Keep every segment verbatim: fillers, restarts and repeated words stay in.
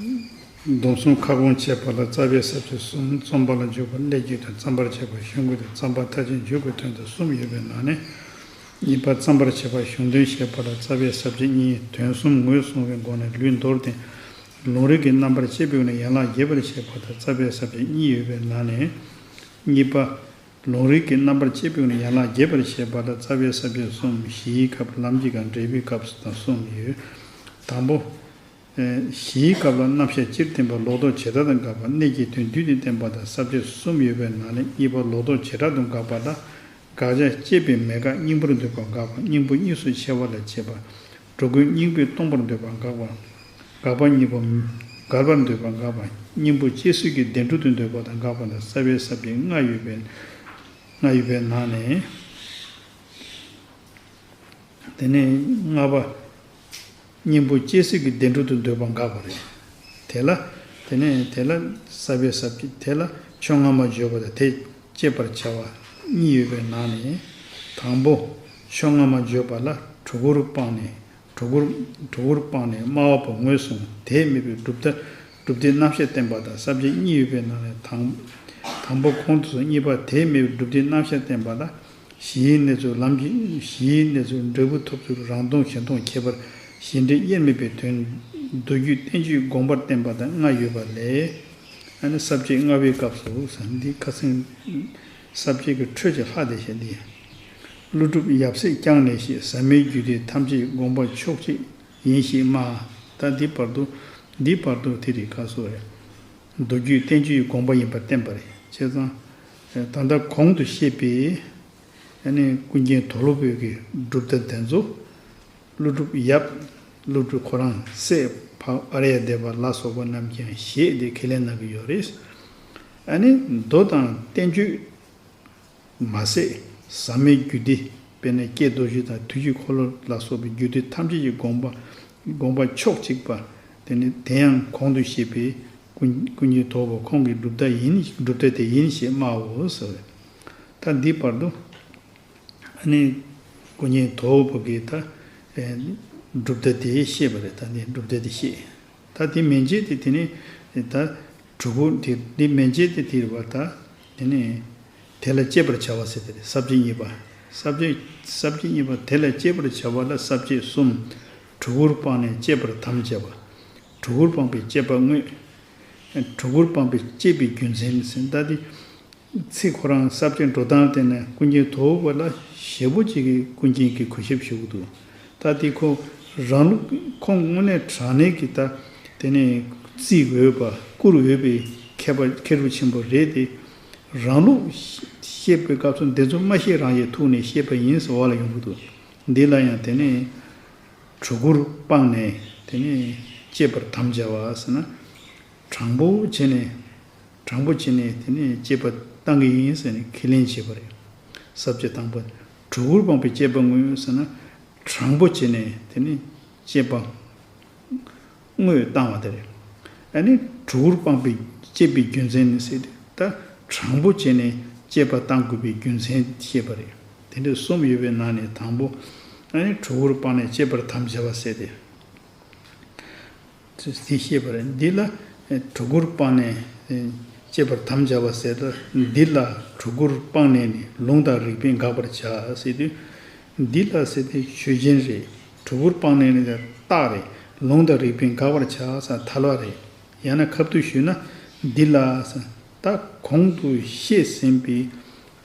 སྡོམ་གསུམ་ཁ་སྐོང་བྱེད་པ་ལ་རྩ་བའི་ས་བཅད་གསུམ། རྩོམ་པ་ལ་འཇུག་པ་སླད་རྒྱུ་དང་རྩོམ་པར་བྱེད་པ་གཞུང་དགོས་དང་རྩོམ་པ་མཐར་ཕྱིན་འཇུག་པའི་དོན་དང་གསུམ་ཡོད་པའི་ནང་ནས། གཉིས་པ་རྩོམ་པར་བྱེད་པ་གཞུང་དོན་བཤད་པ་ལ་རྩ་བའི་ས་བཅད་གཉིས། དོན་གསུམ་ངོས་བཟུང་བའི་སྒོ་ནས་ལུས་མདོར་བསྟན། ལུང་རིགས་ཀྱི་རྣམ་པར་དཔྱད་པའི་ནས་ཡན་ལག་རྒྱས་པར་བཤད་པ་དང་རྩ་བའི་ས་བཅད་གཉིས་ཡོད་པའི་ནང་ནས། གཉིས་པ། ལུང་རིགས་ཀྱི་རྣམ་པར་དཔྱད་པའི་ནས་ཡན་ལག་རྒྱས་པར་བཤད་པ་ལ་རྩ་བའི་ས་བཅད་གསུམ། གཞིའི་སྐབས། ལམ་གྱི་སྐབས། འབྲས་བུའི་སྐབས་དང་གསུམ་ཡོད། དང་པོ། གཞིའི་སྐབས་ལ་རྣམ་གཞག་སྤྱིར་བསྟན་པ། ལོག་རྟོག་བྱེ་བྲག་ཏུ་དགག་པ། གནད་ཀྱི་དོན་བསྡུས་ཏེ་བསྟན་པ་དང་ས་བཅད་གསུམ་ཡོད་པའི་ནང་ནས། གཉིས་པ་ལོག་རྟོག་བྱེ་བྲག་ཏུ་དགག་པ་ལ། དགག་བྱ་དཔྱད་པའི་མེད་དགག་སྙིང་པོར་འདོད་པ་དགག་པ། སྙིང་པོ་གཉིས་སུ་ཕྱེ་བ་ལ་དཔྱད་པ། འགྲོ་ཀུན་སྙིང་པོས་སྟོང་པར་འདོད་པ་དགག་པ། དགག་པ་གཉིས་པོ། འགལ་བར་འདོད་པ་དགག་པ། སྙིང་པོ་སྐྱེ་སྲིད་ཀྱི་བདེན་གྲུབ་ཏུ་འདོད་པ་དང་དགག་པ་དང་རྩ་བའི་ས་བཅད་ལྔ་ཡོད་པའི། ལྔ་ཡོད་པའི་ནང་ནས། དེ་ནས་ལྔ་པ། སྙིང་པོ་སྐྱེ་སྲིད་ཀྱི་བདེན་གྲུབ་ཏུ་འདོད་པ་དགག་པ་རེད། དེ་ལ། དེ་ནས་དེ་ལ་རྩ་བའི་ས་བཅད་དེ་ལ་ཕྱོགས་སྔ་མ་བརྗོད་པ་དང་དེ་དཔྱད་པར་བྱ་བ་གཉིས་ཡོད་པའི་ནང་ནས། དང་པོ། ཕྱོགས་སྔ་མ་བརྗོད་པ་ལ་གྲུ་གུར་སྤངས་ནས། གྲུ་གུར། གྲུ་གུར་སྤངས་ནས་སྨྲ་བ་པོ་ངོས་བཟུང་། དེས་དམིགས་པའི་གྲུབ་མཐའ། གྲུབ་མཐའི་རྣམ་གཞག་བསྟན་པ་དང་ས་བཅད་གཉིས་ཡོད་པའི་ནང་ནས་དང་། དང་པོ་གོང་དུ་སོང་། གཉིས་པ་དེས་དམིགས་པའི་གྲུབ་མཐའི་རྣམ་གཞག་བསྟན་པ་ལ། གཞིའི་གནས་ཚུལ་ལམ་གྱི། གཞིའི་གནས་ཚུལ་འབྲས་བུ་ཐོབ་ཚུལ་རང་སྟོང་གཞན་སྟོང་ཁྱད་པར་གཞན་འབྲེལ་དབྱེར་མེད་པའི་དོན། མདོ་རྒྱུད་བསྟན་བཅོས་དགོངས་པར་བསྟན་པ་དང་ལྔ་ཡོད་པ་ལས། ཨ་ནི་ས་བཅད་ལྔ་པའི་སྐབས་སུ་ཟེར་འདི་ཁ་སང་ས་བཅད་ཀྱི་འཕྲོས་ཀྱི་ལྷག་བསྡད་བཞག་འདི། ཀླུ་སྒྲུབ་ཡབ་སྲས་བསྐྱངས་ནས་ཞེས། ཟབ་མོའི་རྒྱུད་སྡེ་ཐམས་ཅད་དགོངས་པ་ཕྱོགས་གཅིག་ཡིན་ཞེས་སྨྲ། ད་འདི་བར་དུ། འདི་བར་དུ་དེ་རིགས་ཁ་སོ་རེད། མདོ་རྒྱུད་བསྟན་བཅོས་དགོངས་པ་ཡིན་པར་བསྟན་པ་རེད། བྱས་ཙང་། ད་ལྟ་གོང་དུ་བཤད་པའི། ཨ་ནི་ཀུན་མཁྱེན་དོལ་པོའི་གི་གྲུབ་མཐའ་དེ་ཚོ། ཀླུ་སྒྲུབ་ཡབ། ཀླུ་སྒྲུབ་ཁོ་རང་སྲས་འཕགས་པ་ཨརྱ་དེ་པ་ལ་སོགས་པ་རྣམས་ཀྱང་ཞེས་དེ་ཁས་ལེན་གནང་གི་ཡོད་རེད། ཨ་ནི་མདོ་དང་བསྟན་བཅོས་མ་ཟད་ཟབ་མོའི་རྒྱུད་སྡེ། དཔེར་ན་ཀྱེ་རྡོ་རྗེ་དང་ཐུགས་རྗེ་འཁོར་ལོ་ལ་སོགས་པའི་རྒྱུད་སྡེ་ཐམས་ཅད་ཀྱི་དགོངས་པ། དགོངས་པ་ཕྱོགས་གཅིག་པ། དེ་ནི་དེ་ཡང་གོང་དུ་བཤད་པའི་ཀུན། ཀུན་མཁྱེན་དོལ་པོ་ཁོང་གི་གྲུབ་མཐའ་ཡིན། གྲུབ་མཐའ་དེ་ཡིན་ཞེས་སྨྲའོ་ཟེར་བས། ད་འདི་བར་དུ། ཨ་ནི་ཀུན་མཁྱེན་དོལ་པོ་གིས་ད་གྲུབ་མཐའ་དེ་བཤད་པ་རེད། ད་ནི་གྲུབ་མཐའ་དེ་བཤད། ད་དེ་མན་ཆད་དེ་དེ་ནི་ད་གྲུ་གུ་དེ་དེ་མན་ཆད་དེ་དེ་རེད་པ། ད་དེ་ནི་དེ་ལ་དཔྱད་པར་བྱ་བ་ཟེར་དེ་རེད། ས་བཅད་གཉིས་པ། ས་བཅད། ས་བཅད་གཉིས་པ་དེ་ལ་དཔྱད་པར་བྱ་བ་ལ་ས་བཅད་གསུམ། གྲུ་གུར་སྤངས་ནས་དཔྱད་པར་དམ་བཅའ་བ། གྲུ་གུར་སྤངས་པའི་དཔྱད་པ་དངོས། གྲུ་གུར་སྤངས་པའི་དཔྱད་པའི་རྒྱུ་མཚན་ཟེར། ད་དེ། ཚིག་ཁོ་རང་ས་བཅད་འགྲོ་སྟངས་བལྟས་ན་ཀུན་མཁྱེན་དོལ་པོ་ལ་ཞེ་པོ་ཅིག་གིས་ཀུན་མཁྱེན་གྱིས་གུས་ཞབས་ཞུ་གི་འདུག་ད་དེ་ཁོ་རང་ལུགས་ཁོང་དངོས་གནས་དྲང་གནས་ཀྱི་ད་དེ་ནས་བརྩི་འོས་པ། བཀུར་འོས་པའི་མཁས་པ་མཁས་གྲུབ་ཆེན་པོ་རེད་དེ། རང་ལུགས་བཤད་པའི་སྐབས་སུ་འདི་ཚོ་མ་བཤད་རང་ཡི་ཐུགས་ནས་བཤད་པ་ཡིན་ཟེར་བ་ལ་ཡོང་གི་འདུག་འདི་ལ་ཡང་དེ་ནས་གྲུ་གུར་སྤངས་ནས་དེ་ནས་དཔྱད་པར་དམ་བཅའ་བ་ཟེར་ན། དྲང་པོ་བྱས་ནས། དྲང་པོ་བྱས་ནས་དེ་ནས་དཔྱད་པ་བཏང་གི་ཡིན་ཟེར་ནས་ཁས་ལེན་བྱས་པ་རེད། ས་བཅད་དང་པོ། གྲུ་གུར་སྤངས་པའི་དཔྱད་པ་དངོས་ཟེར་ན། དྲང་པོ་བྱས་ནས་དེ་ནས་དཔྱད་པ་དངོས་བཏང་བ་དེ་རེད། ཨ་ནི་གྲུ་གུར་སྤངས་པའི་དཔྱད་པའི་རྒྱུ་མཚན་ནི་ཟེར་ཏེ། ད་དྲང་པོ་བྱས་ནས་དཔྱད་པ་བཏང་དགོས་པའི་རྒྱུ་མཚན་བཤད་པ་རེད། དེ་འདྲ་གསུམ་ཡོད་པའི་ནང་ནས་དང་པོ། ཨ་ནི་གྲུ་གུར་སྤངས་ནས་དཔྱད་པར་དམ་བཅའ་བ་ཟེར་ཏེ། དེ་བཤད་པ་རེད། འདི་ལ་གྲུ་གུར་སྤངས་ནས་དཔྱད་པར་དམ་བཅའ་བ་ཟེར་ཏེ། འདི་ལ་གྲུ་གུར་སྤངས་ནས་ནི། ལུང་དང་རིགས་པས་དགག་པར་བྱ་ཟེར་དུས། འདི་ལ་ཟེར་ཏེ་ཆོས་ཅན་རེད། གྲུ་གུར་སྤངས་ནས་ནི་རྟགས་རེད། ལུང་དང་རིགས་པས་དགག་པར་བྱ་ཟེར་ཐལ་བ་རེད། ཡང་ན་ཁ་ཐུག་ཞུས་ན། འདི་ལ་ཟེར། ད་གོང་དུ་བཤད་ཟིན་པའི་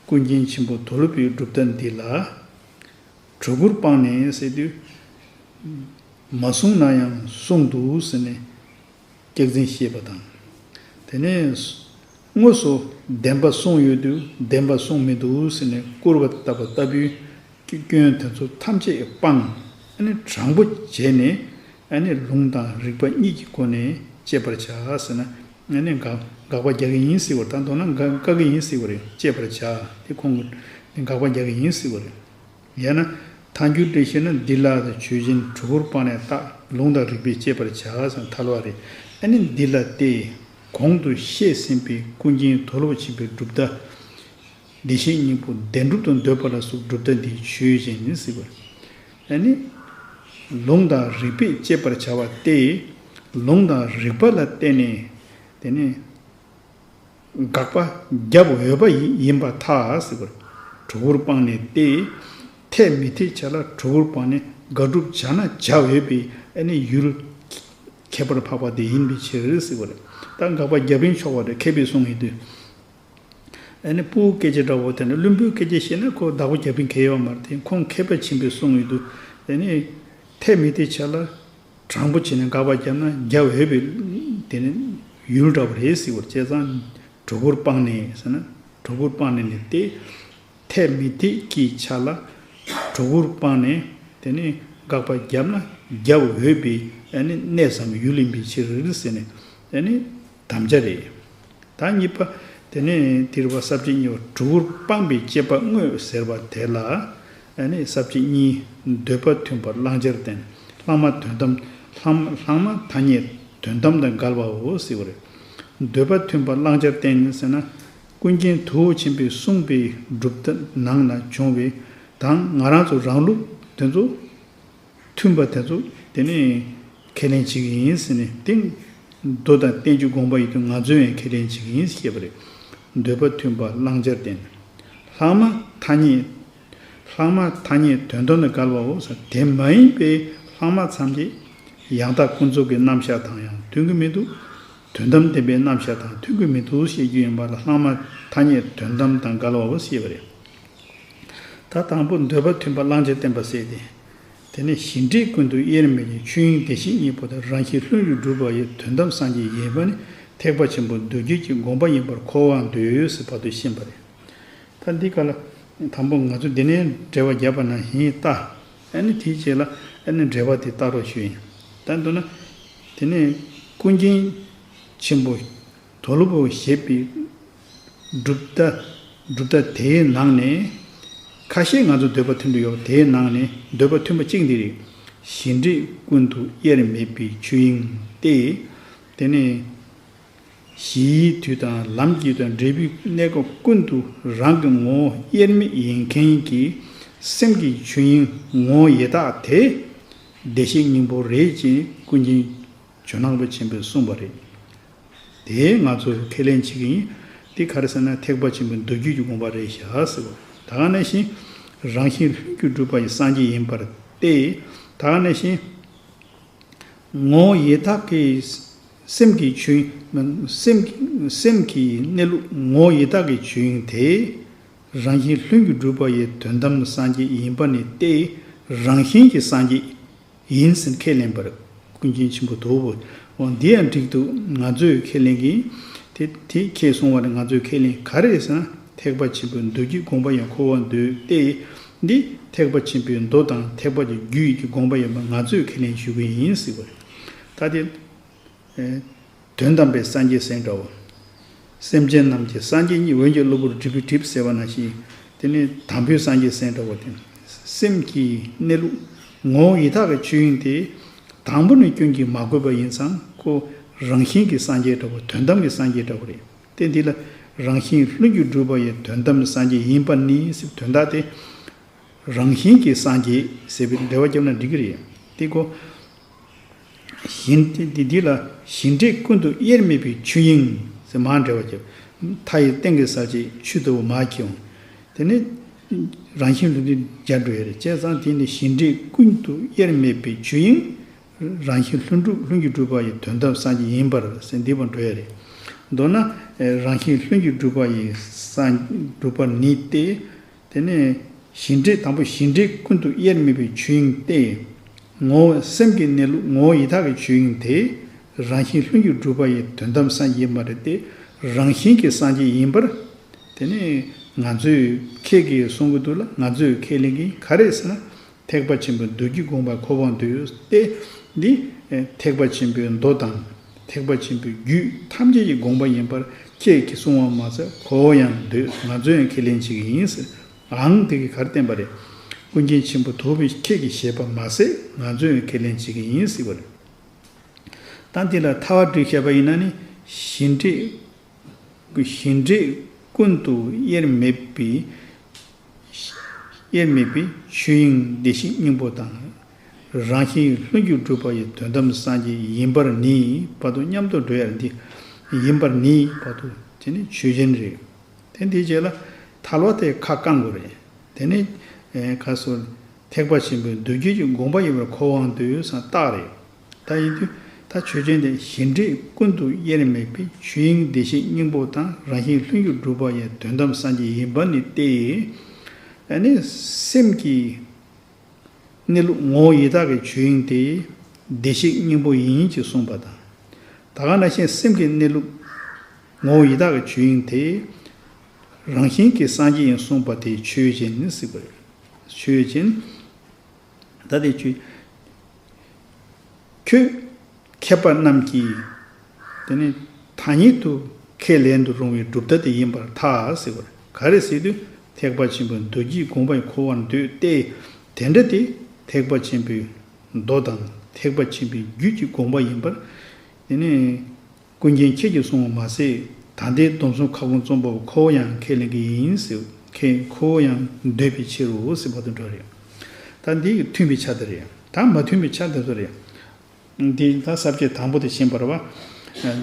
ཀུན་མཁྱེན་ཆེན་པོ་དོལ་པོའི་གྲུབ་མཐའ་འདི་ལ། གྲུ་གུར་སྤངས་ནས་ཟེར་དུས། མ་གསུངས་ན་ཡང་གསུངས་འདུག་ཟེར་ནས་སྐྱག་རྫུན་བཤད་པ་དང་། དེ་ནས་དངོས་སུ་བདེན་པ་གསུངས་ཡོད་དུས་བདེན་པ་གསུངས་མི་འདུག་ཟེར་ནས་སྐུར་བ་བཏབ་པ་ལྟ་བུའི་སྐྱོན་དེ་ཚོ་ཐམས་ཅད་སྤངས། ཨ་ནི་དྲང་པོ་བྱས་ནས། ཨ་ནི་ལུང་དང་རིགས་པ་གཉིས་ཀྱི་སྒོ་ནས་དཔྱད་པར་བྱ་ཟེར་ན། ཨ་ནི་དགག་དགག་པ་རྒྱག་གི་ཡིན་ཟེར་བ་དང་། མདོར་ན་དགག་དགག་གི་ཡིན་ཟེར་བ་རེད། དཔྱད་པར་བྱ་དེ་ཁོང་གིས་དགག་པ་རྒྱག་གི་ཡིན་ཟེར་བ་རེད། ཡང་ན་ཐལ་འགྱུར་འགྲེལ་བཤད་ན། འདི་ལ་ཆོས་ཅན། གྲུ་གུར་སྤངས་ནས་རྟགས། ལུང་དང་རིགས་པས་དཔྱད་པར་བྱ་ཟེར་ཐལ་བ་རེད། ཨ་ནི་འདི་ལ་སྟེ། གོང་དུ་བཤད་ཟིན་པའི་ཀུན་མཁྱེན་དོལ་པོ་ཆེན་པོའི་གྲུབ་མཐའ། བདེ་གཤེགས་སྙིང་པོ་བདེན་གྲུབ་ཏུ་འདོད་པ་ལ་སོགས་གྲུབ་མཐའ་འདི་ཆོས་ཅན་ཟེར་བ། ཨ་ནི་ལུང་དང་རིགས་པས་དཔྱད་པར་བྱ་བ་སྟེ། ལུང་དང་རིགས་པ་ལ་བརྟེན་ནས་དེ་ནི་དགག་པ་བརྒྱབ་འོས་པ་ཡིན་པར་ཐལ་ཟེར་བ་རེད། གྲོགས་པོར་སྤངས་ནས་ཏེ། འཐད་མི་འཐད་ཆ་ལ་གྲོགས་པོར་སྤངས་ནས་དགག་སྒྲུབ་བྱ་ན་བྱ་འོས་པའི་ཨ་ནི་ཡུལ་ཁྱད་པར་འཕགས་པ་དེ་ཡིན་པའི་ཕྱིར་ཟེར་བ་རེད། ད་དགག་པ་བརྒྱབ་རིན་ཆོག་པ་རེད། མཁས་པའི་གསུང་ཡིན་དུས། ཨ་ནི་ཕྲུ་གུ་སྐད་ཆ་འདྲ་བོ་དེ་ནི་བླུན་པོའི་སྐད་ཆ་བཤད་ན་ཁོ་བདག་པོ་རྒྱབ་པའི་གལ་ཡོད་མ་རེད་དེ། ཁོང་མཁས་པ་ཆེན་པོས་གསུངས་ཡོད་དུས། ཨ་ནི་འཐད་མི་འཐད་ཆ་ལ་དྲང་པོ་བྱས་ནས་དགག་པ་བརྒྱབ་ན་རྒྱབ་འོས་པའི་དེ་ནི་ཡུལ་འདྲ་བོ་རེད་ཟེར་བ་རེད། བྱས་ཙང་གྲོགས་པོར་སྤངས་ནས་ཟེར་ན་གྲོགས་པོར་སྤངས་ནས་ནི་སྟེ། འཐད་མི་འཐད་ཀྱི་ཆ་ལ་གྲོགས་པོར་སྤངས་ནས་དེ་ནི་དགག་པ་བརྒྱབ་ན་རྒྱབ་འོས་པའི་ཨ་ནི་གནས་སམ་ཡུལ་ཡིན་པའི་ཕྱིར་ཟེར་ནས་ཨ་ནི་དམ་བཅའ་རེད། ད་གཉིས་པ། དེ་ནས་དེ་རུ་བ་ས་བཅད་གཉིས་པ་གྲོགས་པོར་སྤངས་པའི་དཔྱད་པ་དངོས་ཟེར་བ་དེ་ལ། ཨ་ནི་ས་བཅད་གཉིས། འདོད་པ་མཐུན་པ་བླང་བྱར་བསྟན། ལྷག་མ་དོན་དམ། ལྷག་ལྷག་མ་ཐ་སྙད་དོན་དམ་དང་འགལ་བའོ་ཟེར་བ་རེད། འདོད་པ་མཐུན་པ་བླང་བྱར་བསྟན་ཟེར་ན། ཀུན་མཁྱེན་དྭོགས་པ་ཆེན་པོས་གསུངས་པའི་སྒྲུབ་ཐབས་ནང་ན་བྱུང་བའི་དང་ང་རང་ཚོ་རང་ལུགས་དེ་ཚོ། མཐུན་པ་དེ་ཚོ་དེ་ནས་ཁས་ལེན་བྱེད་ཀྱི་ཡིན་ཟེར་ནས་དེ། མདོ་དང་བསྟན་བཅོས་དགོངས་པ་ཡིན་དུས་ང་ཚོས་ཡང་ཁས་ལེན་བྱེད་ཀྱི་ཡིན་ཞེས་པ་རེད། འདོད་པ་མཐུན་པ་བླང་བྱར་བསྟན། ལྷག་མ་ཐ་སྙད། ལྷག་མ་ཐ་སྙད་དོན་དམ་དང་འགལ་བའོ་ཟེར། དེ་མ་ཡིན་པའི་ལྷག་མ་ཐམས་ཅད་ཡང་དག་ཀུན་རྫོབ་ཀྱི་རྣམ་གཞག་དང་ཡང་མཐུན་གྱི་མི་འདུག་དོན་དམ་བདེན་པའི་རྣམ་གཞག་དང་མཐུན་གྱི་མི་འདུག་ཞེས་རྒྱུ་ཡིན་པ་ལ་ལྷག་མ་ཐ་སྙད་དོན་དམ་དང་འགལ་བའོ་ཞེས་པ་རེད། ད་དང་པོ་འདོད་པ་མཐུན་པ་བླང་བྱར་བསྟན་པ་ཟེར་ཏེ། དེ་ནི་གཞི་འབྲས་ཀུན་ཏུ་དབྱེར་མེད་ཀྱི་ཆོས་དབྱིངས་བདེ་གཤེགས་སྙིང་པོ་དང་རང་བཞིན་ལྷུན་གྱིས་གྲུབ་པ་ཡི་དོན་དམ་སངས་རྒྱས་ཡིན་པ་ནི་ཐེག་པ་ཆེན་པོ་མདོ་རྒྱུད་ཀྱི་དགོངས་པ་ཡིན་པར་གོ་བར་འདོད་ཟེར་བར་དུ་ཕྱིན་པ་རེད། ད་འདི་ག་ལ་དང་པོ་ང་ཚོ་འདི་ནས་འགྲེལ་པ་བརྒྱབ་པ་ན་ཧིན་ལྟ། ཨ་ནི་དེའི་རྗེས་ལ་ཨ་ནི་འགྲེལ་པ་དེ་ལྟ་རོགས་ཞུ་ཡིན། ད་མདོར་ན། དེ་ནས་ཀུན་མཁྱེན་ཆེན་པོ། དྭོགས་པ་ཞེས་པའི་གྲུབ་མཐའ། གྲུབ་མཐའ་དེའི་ནང་ནས། ཁ་ཤས་ང་ཚོ་འདོད་པ་མཐུན་པ་ཡོད་པ་དེའི་ནང་ནས་འདོད་པ་མཐུན་པ་གཅིག་འདི་རེད། གཞི་འབྲས་ཀུན་ཏུ་དབྱེར་མེད་པའི་ཆོས་དབྱིངས་ཏེ། དེ་ནས་གཞིའི་དུས་དང་ལམ་གྱི་དང་འབྲས་བུའི་གནས་སྐབས་ཀུན་ཏུ་རང་གི་ངོ་བོ་དབྱེར་མེད་ཡིན་མཁན་གྱི་སེམས་ཀྱི་ཆོས་དབྱིངས་ངོ་བོ་ཡི་དྭགས་དེ་བདེ་གཤེགས་སྙིང་པོ་རེད་ཅེས་ཀུན་མཁྱེན་ཇོ་ནང་པ་ཆེན་པོས་གསུངས་པ་རེད། དེ་ང་ཚོས་ཁས་ལེན་བྱེད་ཀྱི་ཡིན། དེ་ག་རེ་ཟེར་ན་ཐེག་པ་ཆེན་པོའི་མདོ་རྒྱུད་ཀྱི་དགོངས་པ་རེད་ཤག་ཟེར་བ། ད་ག་ནང་བཞིན་རང་བཞིན་ལྷུན་གྱིས་གྲུབ་པ་ཡི་སངས་རྒྱས་ཡིན་པར་ཏེ། ད་ག་ནང་བཞིན་ངོ་བོ་ཡི་དྭགས་ཀྱི་སེམས་ཀྱི་ཆོས། སེམས་ཀྱི་སེམས་ཀྱི་གནས་ལུགས་ངོ་བོ་ཡི་དྭགས་ཀྱི་ཆོས་དབྱིངས་དེ། རང་བཞིན་ལྷུན་གྱིས་གྲུབ་པ་ཡི་དོན་དམ་སངས་རྒྱས་ཡིན་པ་ནི་སྟེ། རང་བཞིན་གྱི་སངས་རྒྱས་ཡིན་ཟེར་ཁས་ལེན་པར་ཀུན་མཁྱེན་ཆེན་པོ་དྭོགས་པ། འོ་འདི་ཡང་འགྲིག་འདུག་ང་ཚོས་ཁས་ལེན་གྱི། དེ་དེ་ཁས་གསུངས་པ་ནི་ང་ཚོས་ཁས་ལེན་ག་རེ་ཟེར་ན་ཐེག་པ་ཆེན་པོའི་མདོ་རྒྱུད་དགོངས་པ་ཡང་གོ་བར་འདོད་དེ། འདི་ཐེག་པ་ཆེན་པོའི་མདོ་དང་ཐེག་པ་ཀྱི་རྒྱུད་ཀྱི་དགོངས་པ་ཡིན་པ་ང་ཚོས་ཁས་ལེན་ཞུ་གི་ཡིན་ཟེར་བ་རེད། ད་དེ། དོན་དམ་པའི་སངས་རྒྱས་ཟེར་འདྲ་བོ། སེམས་ཅན་རྣམས་ཀྱི་སངས་རྒྱས་ཉིད་འོན་ཀྱང་གློ་བུར་སྒྲིབ་པས་སྒྲིབ་ཟེར་བ་ནང་བཞིན། དེ་ནི་དང་པོའི་སངས་རྒྱས་ཟེར་འདྲ་བོ་དེ། སེམས་ཀྱི་གནས་ལུགས་ངོ་བོ་ཡི་དྭགས་ཀྱི་ཆོས་དབྱིངས་དེ། དང་པོ་ནས་སྐྱོན་གྱིས་མ་གོས་པ་ཡིན་ཙང་ཁོ་རང་བཞིན་གྱི་སངས་རྒྱས་འདྲ་བོ་དོན་དམ་གྱི་སངས་རྒྱས་འདྲ་བོ་རེད། དེ་འདི་ལ་རང་བཞིན་ལྷུན་གྱིས་གྲུབ་པ་ཡི་དོན་དམ་སངས་རྒྱས་ཡིན་པ་ནི་ཟེར་དོན་དག་དེ། རང་བཞིན་གྱིས་སངས་རྒྱས་ཟེར་བའི་འགྲེལ་པ་བརྒྱབ་ན་འགྲིག་གི་རེད། དེ་གོ། གཞི་འདི་འདི་ལ་གཞི་འབྲས་ཀུན་ཏུ་དབྱེར་མེད་པའི་ཆོས་དབྱིངས་ཟེར་མར་འགྲེལ་པ་བརྒྱབ། མཐའ་ཡི་སྟེང་གི་ས་བཅད་ཆུ་ལྟ་བུ་མར་འཁྱིལ་འོང་། དེ་ནི་རང་བཞིན་ལྷུན་གྲུབ་སྦྱར་འགྲོ་ཡ་རེད། བྱས་ཙང་དེ་ནི་གཞི་འབྲས་ཀུན་ཏུ་དབྱེར་མེད་པའི་ཆོས་དབྱིངས། རང་བཞིན་ལྷུན་གྲུབ་ལྷུན་གྱིས་གྲུབ་པ་ཡི་དོན་དམ་སངས་རྒྱས་ཡིན་པར་ཟེར་འདི་བར་འགྲོ་ཡ་རེད། མདོར་ན། རང་བཞིན་ལྷུན་གྱིས་གྲུབ་པ་ཡི་སངས་གྲུབ་པ་ནི་སྟེ། དེ་ནས་གཞི་འབྲས་དང་པོ་གཞི་འབྲས་ཀུན་ཏུ་དབྱེར་མེད་པའི་ཆོས་དབྱིངས་ཏེ། ངོ་བོ་སེམས་ཀྱི་གནས་ལུགས་ངོ་བོ་ཡི་དྭགས་ཀྱི་ཆོས་དབྱིངས་དེ། རང་བཞིན་ལྷུན་གྱིས་གྲུབ་པ་ཡི་དོན་དམ་སངས་རྒྱས་ཡིན་པ་རེད་དེ། རང་བཞིན་གྱི་སངས་རྒྱས་ཡིན་པར། དེ་ནས་ང་ཚོས་ཁྱེད་ཀྱིས་གསུང་གི་འདུག་ལ་ང་ཚོས་ཁས་ལེན་གྱི་ག་རེ་ཟེར་ན། ཐེག་པ་ཆེན་པོའི་མདོ་རྒྱུད་དགོངས་པ་གོ་བར་འདོད་དེ། འདི་ཐེག་པ་ཆེན་པོའི་མདོ་དང་ཐེག་པ་ཆེན་པོའི་རྒྱུད་ཐམས་ཅད་ཀྱི་དགོངས་པ་ཡིན་པར་ཁྱེད་ཀྱིས་གསུང་བ་མ་ཟད་གོ་བར་ཡང་འདོད། ང་ཚོས་ཡང་ཁས་ལེན་བྱེད་ཀྱི་ཡིན་ཟེར། ཨང་དེ་གིས་ག་རེ་བསྟན་པ་རེད། ཀུན་མཁྱེན་ཆེན་པོ་དྭོགས་པས་ཁྱེད་ཀྱིས་བཞེད་པ་མ་ཟད་ང་ཚོས་ཡང་ཁས་ལེན་བྱེད་ཀྱི་ཡིན་ཟེར་བ་རེད། ད་འདི་ལ་ཐལ་བ་བསྒྲིགས་བཤད་པ་ཡིན་ན་ནི་གཞི་འབྲས། གཞི་འབྲས་ཀུན་ཏུ་དབྱེར་མེད་པའི། དབྱེར་མེད་པའི་ཆོས་དབྱིངས་བདེ་གཤེགས་སྙིང་པོ་དང་། རང་བཞིན་ལྷུན་གྱིས་གྲུབ་པ་ཡི་དོན་དམ་སངས་རྒྱས་ཡིན་པར་ནི་བར་དུ་མཉམ་དུ་འགྲོ་ཡ་འདི་ཡིན་པར་ནི་བར་དུ་དེ་ནི་ཆོས་ཅན་རེད། དེ་འདིའི་རྗེས་ལ་ཐལ་བ་དེ་ཁ་བསྐང་དགོས་རེད། དེ་ནི་ཁ་སོར་ཐེག་པ་ཆེན་པོའི་མདོ་རྒྱུད་ཀྱི་དགོངས་པ་ཡིན་པར་གོ་འོང་དུས་སང་རྟགས་རེད། ད་ཡིན་དུས་ད་ཆོས་ཅན་དེ་གཞི་འབྲས་ཀུན་ཏུ་དབྱེར་མེད་པའི་ཆོས་དབྱིངས་བདེ་གཤེགས་སྙིང་པོ་དང་རང་བཞིན་ལྷུན་གྱིས་གྲུབ་པ་ཡི་དོན་དམ་སངས་རྒྱས་ཡིན་པ་ནི་སྟེ། ཨ་ནི་སེམས་ཀྱི་གནས་ལུགས་ངོ་བོ་ཡི་དྭགས་ཀྱི་ཆོས་དབྱིངས་དེ་བདེ་གཤེགས་སྙིང་པོ་ཡིན་ཅེས་གསུངས་པ་དང་། ད་ག་ནང་བཞིན་སེམས་ཀྱི་གནས་ལུགས་ངོ་བོ་ཡི་དྭགས་ཀྱི་ཆོས་དབྱིངས་དེ་རང་བཞིན་གྱིས་སངས་རྒྱས་ཡིན་གསུངས་པ་དེ་ཆོས་ཅན་ཟེར་བ་རེད། ཆོས་ཅན། ད་དེ་ཆོས། ཁྱོད་མཁས་པ་རྣམས་ཀྱིས་དེ་ནི་ཐ་སྙད་དུ་ཁས་ལེན་དུ་རུང་བའི་གྲུབ་མཐའ་དེ་ཡིན་པར་ཐལ་ཟེར་བ་རེད། ག་རེ་ཟེར་དུས་ཐེག་པ་ཆེན་པོའི་མདོ་རྒྱུད་དགོངས་པ་ཡིས་གོ་བར་འདོད་དེ། དེ་འདྲ་དེ་ཐེག་པ་ཆེན་པོའི་མདོ་དང་ཐེག་པ་ཆེན་པོའི་རྒྱུད་ཀྱི་དགོངས་པ་ཡིན་པར། དེ་ནི་ཀུན་མཁྱེན་ཁྱེད་ཀྱིས་གསུངས་པ་མ་ཟད། ད་ལྟའི་སྡོམ་གསུམ་ཁ་སྐོང་རྩོམ་པ་པོ་ཁོ་བོ་ཡང་ཁས་ལེན་གྱི་ཡིན་ཟེར། ཁོ་བོ་ཡང་འདོད་པའི་ཕྱིར་རོ་ཟེར་བར་དུ་འགྲོ་རེད། ད་འདི་མཐུན་པའི་ཆ་དེ་རེད། ད་མ་མཐུན་པའི་ཆ་དེ་ཚོ་རེད། འདི་ད་ས་བཅད་དང་པོ་དེ་ཤེས་པར་བ།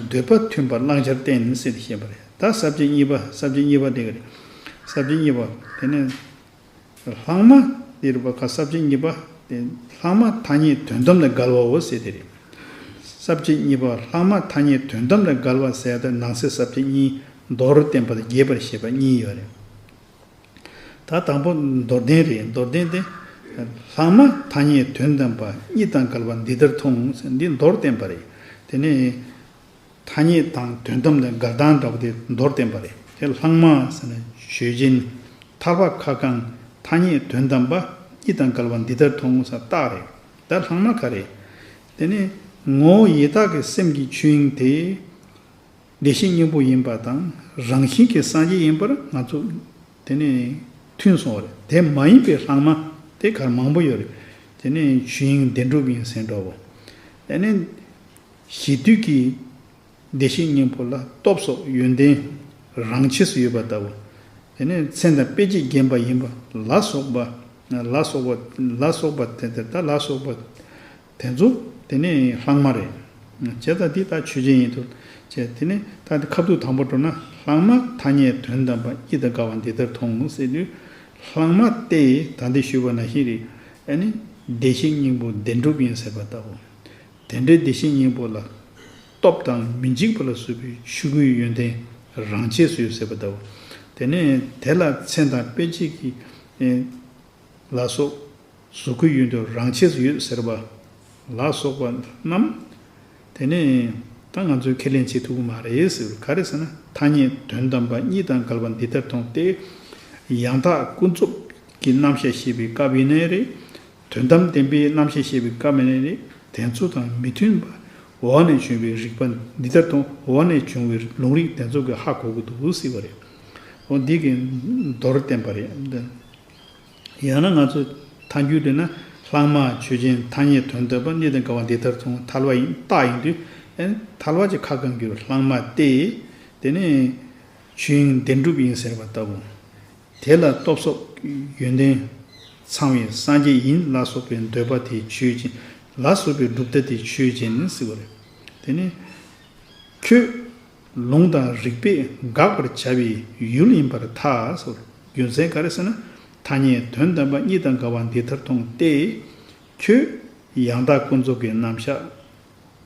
འདོད་པ་མཐུན་པར་བླང་བྱར་བསྟན་ཟེར་ཏེ་ཤེས་པ་རེད། ད་ས་བཅད་གཉིས་པ་ས་བཅད་གཉིས་པ་དེ་ག་རེད། ས་བཅད་གཉིས་པ་དེ་ནི། ལྷག་མ་དེ་རེད་པ། ཁ་ས་བཅད་གཉིས་པ་དེ་ལྷག་མ་ཐ་སྙད་དོན་དམ་ལ་འགལ་བའོ་ཟེར་དེ་རེད། ས་བཅད་གཉིས་པ་ལྷག་མ་ཐ་སྙད་དོན་དམ་ལ་འགལ་བ་ཟེར་ཏེ་ནང་གསེས་ས་བཅད་གཉིས་མདོར་བསྟན་པ་དང་རྒྱས་པར་བཤད་པ་གཉིས་ཡོད་རེད། ད་དང་པོ་མདོར་བསྟན་རེད། མདོར་བསྟན་དེ། ལྷག་མ་ཐ་སྙད་དོན་དམ་པ་གཉིས་དང་འགལ་བ་འདི་ལྟར་མཐོང་ཟེར། འདི་མདོར་བསྟན་པ་རེད། དེ་ནས་ཐ་སྙད་དང་དོན་དམ་དང་འགལ་སྟངས་འདྲ་བོ་དེ་མདོར་བསྟན་པ་རེད། དེ་ལྷག་མ་ཟེར་ན་ཆོས་ཅན། ཐལ་བ་ཁ་བསྐང་། ཐ་སྙད་དོན་དམ་པ་གཉིས་དང་འགལ་བ་འདི་ལྟར་མཐོང་ཟེར་རྟགས་རེད། ད་ལྷག་མ་ག་རེ། དེ་ནས་ངོ་བོ་ཡི་དྭགས་ཀྱི་སེམས་ཀྱི་ཆོས་དབྱིངས་དེ། བདེ་གཤེགས་སྙིང་པོ་ཡིན་པ་དང་རང་བཞིན་གྱིས་སངས་རྒྱས་ཡིན་པར་ང་ཚོ་དེ་ནས་མཐུན་སོང་བ་རེད། དེ་མ་ཡིན་པའི་ལྷག་མ་དེ་གར་མང་པོ་ཡོད་རེད། དེ་ནས་ཆོས་དབྱིངས་བདེན་གྲུབ་ཡིན་ཟེར་འདྲ་བོ། དེ་ནས་གཞི་དུས་ཀྱི་བདེ་གཤེགས་སྙིང་པོ་ལ་སྟོབས་སོགས་ཡོན་ཏན་རང་ཆས་སུ་ཡོད་པ་ལྟ་བུ། དེ་ནས་མཚན་དང་དཔེ་བྱད་བརྒྱན་པ་ཡིན་པ་ལ་སོགས་པ། ལ་སོགས་པ་ལ་སོགས་པ་དེ་ལྟར་ད་ལ་སོགས་པ། དེ་ཚོ་དེ་ནི་ལྷག་མ་རེད། བྱས་ཙང་འདི་ལྟར་ཆོས་ཅན་ཡིན་དུ་བྱས། དེ་ནི་ད་འདི་ཁ་ཐུག་དང་པོ་འགྲོ་ན་ལྷག་མ་ཐ་སྙད་དོན་དམ་པ་གཉིས་དང་འགལ་བ་འདི་ལྟར་མཐོང་ཟེར་དུས། ལྷག་མ་སྟེ་ད་འདི་ཞུས་པ་ནང་བཞིན་རེད། ཨ་ནི་བདེ་གཤེགས་སྙིང་པོ་བདེན་གྲུབ་ཡིན་ཟེར་བ་ལྟ་བུ། དེ་འདྲའི་བདེ་གཤེགས་སྙིང་པོ་ལ་སྟོབས་དང་མི་འཇིགས་པ་ལ་སོགས་པའི་ཆོས་སྐུའི་ཡོན་ཏན་རང་ཆས་སུ་ཡོད་ཟེར་བ་ལྟ་བུ། དེ་ནི་དེ་ལ་མཚན་དང་དཔེ་བྱད་ཀྱི་ལ་སོགས། གཟུགས་སྐུའི་ཡོན་ཏན་རང་ཆས་སུ་ཡོད་ཟེར་བ་ལ་སོགས་པ་རྣམས། དེ་ནི་ད་ང་ཚོས་ཁས་ལེན་བྱེད་ཐུབ་ཀྱི་མ་རེད་ཟེར། ག་རེ་ཟེར་ན་ཐ་སྙད་དོན་དམ་པ་གཉིས་དང་འགལ་བ་འདི་ལྟར་མཐོང་སྟེ། ཡང་དག་ཀུན་རྫོབ་ཀྱི་རྣམ་གཞག་བཤད་པའི་སྐབས་ཡིན་ནའི་རེད། དོན་དམ་བདེན་པའི་རྣམ་གཞག་བཤད་པའི་སྐབས་ཡིན་ནའི་རེད། དེ་ཚོ་དང་མི་མཐུན་པ་འོག་ནས་བྱུང་བའི་རིགས་པ་འདི་ལྟར་མཐོང་། འོག་ནས་བྱུང་བའི་ལུང་རིགས་དེ་ཚོ་གིས་ཧ་གོ་གི་འདུག་ཟེར་བ་རེད། འོ་འདི་གི་མདོར་བསྟན་པ་རེད། ཡང་ན་ང་ཚོ་ཐལ་འགྱུར་འདོད་ན་ལྷག་མ་ཆོས་ཅན་ཐ་སྙད་དོན་དམ་པ་གཉིས་དང་འགལ་བ་འདི་ལྟར་མཐོང་། ཐལ་བ་ཡིན་རྟགས་ཡིན་དུས། ཨེ་ཐལ་བ་གྱི་ཁ་བསྐང་གི་ལྷག་མ་སྟེ། དེ་ནི་ཆོས་དབྱིངས་བདེན་གྲུབ་ཡིན་ཟེར་བ་ལྟ་བུ། དེ་ལ་སྟོབས་སོགས་ཡོན་ཏན་ཚང་བའི་སངས་རྒྱས་ཡིན་ལ་སོགས་པའི་འདོད་པ་དེ་ཆོས་ཅན། ལ་སོགས་པའི་གྲུབ་མཐའ་དེ་ཆོས་ཅན་ཟེར་བ་རེད། དེ་ནི། ཁྱོད་ལུང་དང་རིགས་པས་དགག་པར་བྱ་བའི་ཡུལ་ཡིན་པར་ཐལ་ཟེར། རྒྱུ་མཚན་ག་རེ་ཟེར་ན། ཐ་སྙད་དོན་དམ་པ་གཉིས་དང་འགལ་བ་འདི་ལྟར་མཐོང་སྟེ། ཁྱོད་ཡང་དག་ཀུན་རྫོབ་ཀྱི་རྣམ་གཞག་